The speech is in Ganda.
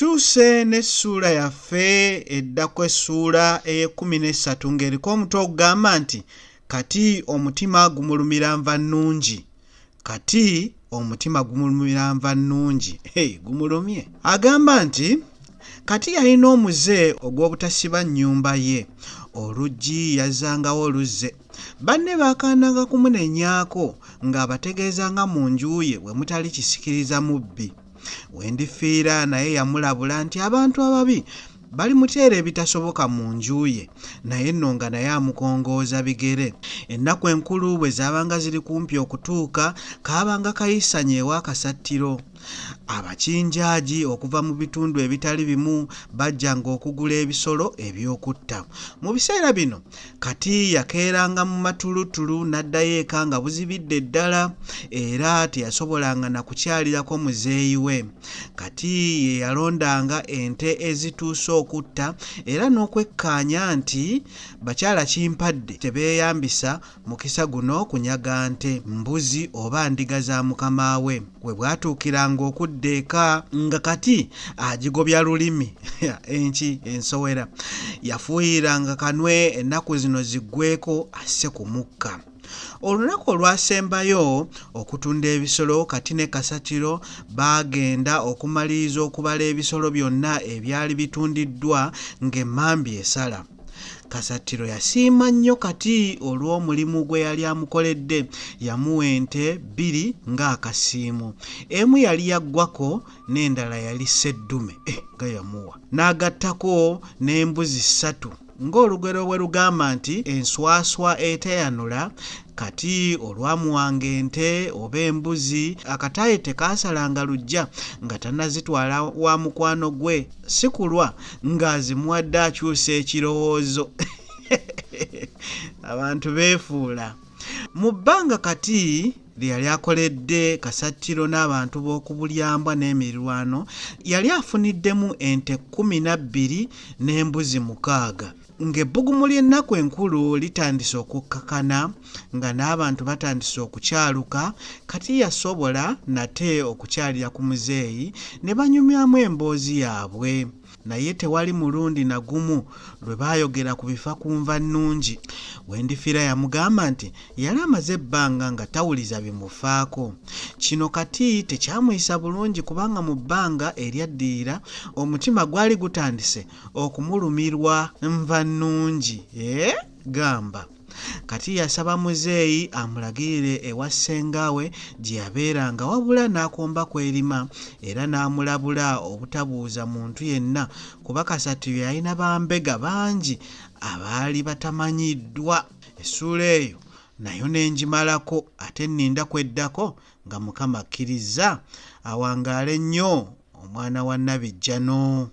Tuuse n'essuula yaffe eddako essuula ey'ekkumi n'essatu ng'eriko omutwe ogugamba nti Kati omutima gumulumira nva nnungi. Kati omutima gumulumira nva nnungi. Hey, gumulumye. Agamba nti Kati yalina omuze ogw'obutasiba nnyumba ye. Oluggi yazzangawo luzze. Banne baakaananga kumunenyaako ng'abategeeza nga mu nju ye bwe mutali kisikiriza mubbi. Wendifiira naye yamulabula nti abantu ababi balimuteera ebitasoboka mu nju ye naye nno nga naye amukongooza bigere. Ennaku enkulu bwe zaabanga ziri kumpi okutuuka kaabanga kayisanya ewa Kasattiro. Abakinjaagi okuva mu bitundu ebitali bimu bajjanga okugula ebisolo eby'okutta. Mu biseera bino Kati yakeeranga mu matulutulu n'addayo eka nga buzibidde ddala era teyasobolanga na kukyalirako muzeeyi we. Kati ye yalondanga ente ezituuse okutta era n'okwekkaanya nti bakyala Kimpadde tebeeyambisa mukisa guno kunyaga nte, mbuzi oba ndiga za mukama we. We bwatuukiranga okudda eka nga Kati agigobya lulimi enki ensowera yafuuyiranga kanwe ennaku zino ziggweeko asse ku mukka. Olunaku olwasembayo okutunda ebisolo Kati ne Kasatiro baagenda okumaliriza okubala ebisolo byonna ebyali bitundiddwa ng'emmambya esala. Kasattiro yasiima nnyo Kati olw'omulimu gwe yali amukoledde. Yamuwa ente bbiri ng'akasiimo. Emu yali ya Ggwako n'endala yali sseddume. Eh, nga yamuwa! N'agattako n'embuzi ssatu. Ng'olugero bwe lugamba nti enswaswa eteyanula, Kati olwamuwanga ente oba embuzi, akataayi tekaasalanga luggya nga tannazitwala wa mukwano gwe. Si kulwa ng'azimuwadde akyusa ekirowoozo. Abantu beefuula. Mu bbanga Kati lye yali akoledde Kasattiro n'abantu b'oku Bulyambwa n'emirirwano, yali afuniddemu ente 12 n'embuzi mukaaga. Ng'ebbugumu ly'ennaku enkulu litandise okukkakana, nga n'abantu batandise okukyaluka, Kati yasobola nate okukyalira ku muzeeyi ne banyumyamu emboozi yaabwe. Naye tewali mulundi na gumu lwe baayogera ku bifa ku Nvannungi. Wendifiira yamugamba nti yali amaze ebbanga nga tawuliza bimufaako. Kino Kati tekyamuyisa bulungi kubanga mu bbanga eryaddirira omutima gwali gutandise okumulumirwa Nvannungi. Eeh gamba. Kati yasaba muzeeyi amulagirire ewa ssenga we gye yabeeranga wabula n'akomba kw'erima era n'amulabula obutabuuza muntu yenna kuba Kasatyo yalina bambega bangi abaali batamanyiddwa. Essuula eyo nayo ne ngimalako ate nninda kw'eddako nga Mukama akkirizza. Awangaale nnyo omwana wa Nabijjano.